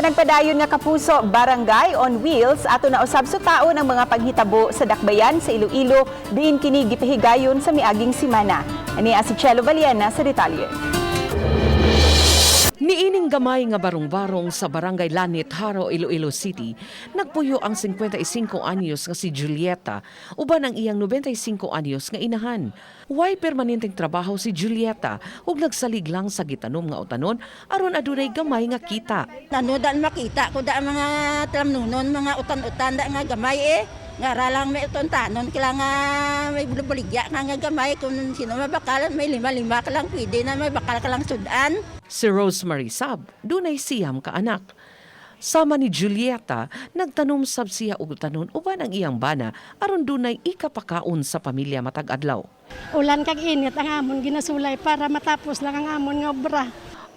Sa nagpadayon nga Kapuso Barangay on Wheels, ato na usab sutaon ang mga panghitabo sa Dakbayan sa Iloilo, diin kini gipahigayon sa miaging simana. Ani si Chelo Valiena sa detalye. Niining gamay nga barong-barong sa Barangay Lanit, Jaro, Iloilo City, nagpuyo ang 55 anyos nga si Julieta uban ang iyang 95 anyos nga inahan. Way permanenteng trabaho si Julieta ug nagsalig lang sa gitanom nga utanon aron adunay gamay nga kita. Ano daan makita ko da mga tlamnunon, mga utan-utan da nga gamay eh. Nga ra lang may utan-tanon, kailangan may buligya nga nga gamay. Kung sino mabakal, may lima-lima ka lang pwede na may bakal ka lang sudan. Si Rosemary Sab, dunay 9 ka anak. Sama ni Julieta, nagtanom sab siya og utanon uban ang iyang bana aron dunay ikapakaon sa pamilya matag adlaw. Ulan kag init ang amon ginasulay para matapos lang ang amon nga obra.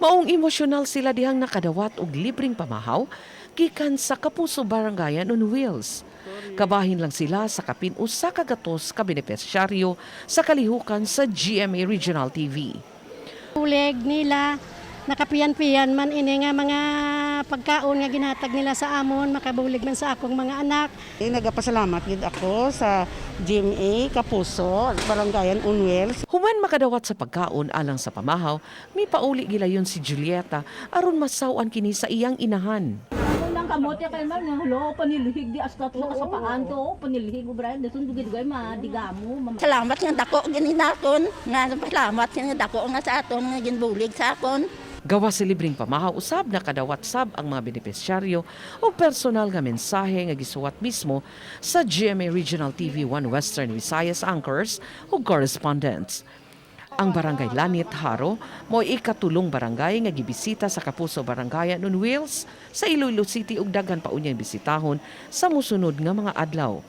Maong emosyonal sila dihang nakadawat og libreng pamahaw gikan sa Kapuso Barangayan on Wheels. Kabahin lang sila sa kapin 100 ka benepisyaryo sa kalihukan sa GMA Regional TV. Uleg nila nakapiyan-piyan man ini nga mga pagkaon nga ginhatag nila sa amon, makabulig man sa akong mga anak. Eh, nagapasalamat gid ako sa GMA Kapuso, Barangayan on Wheels. Human makadawat sa pagkaon alang sa pamahaw, mipauli gilayon si Julieta aron masaw-an kini sa iyang inahan. Nang kamote kay ma'am nang hulo panilhig di hasta sa kasapaan to panilhig obra dasun dugay-dugay madigamo ma'am. Salamat nga dako gininakon, nga salamat nga dako nga sa aton nga ginbulig sa akon. Gawa sa libreng pamahaw usab, nakadawat sab ang mga benepisyaryo og personal nga mensahe nga gisuwat mismo sa GMA Regional TV 1 Western Visayas anchors ug correspondents. Ang Barangay Lanit, Jaro, mo'y ikatulong barangay nga gibisita sa Kapuso Barangayan on Wheels sa Iloilo City ug daghan pa unyang bisitahon sa musunod nga mga adlaw.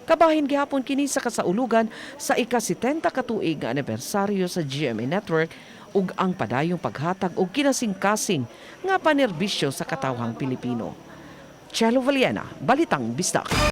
Kabahin gihapon kini sa kasaulugan sa ika-70 ka tuig nga anibersaryo sa GMA Network ug ang padayong paghatag og kinasingkasing nga panerbisyo sa katawhang Pilipino. Chelo Valiena, Balitang Bisdak.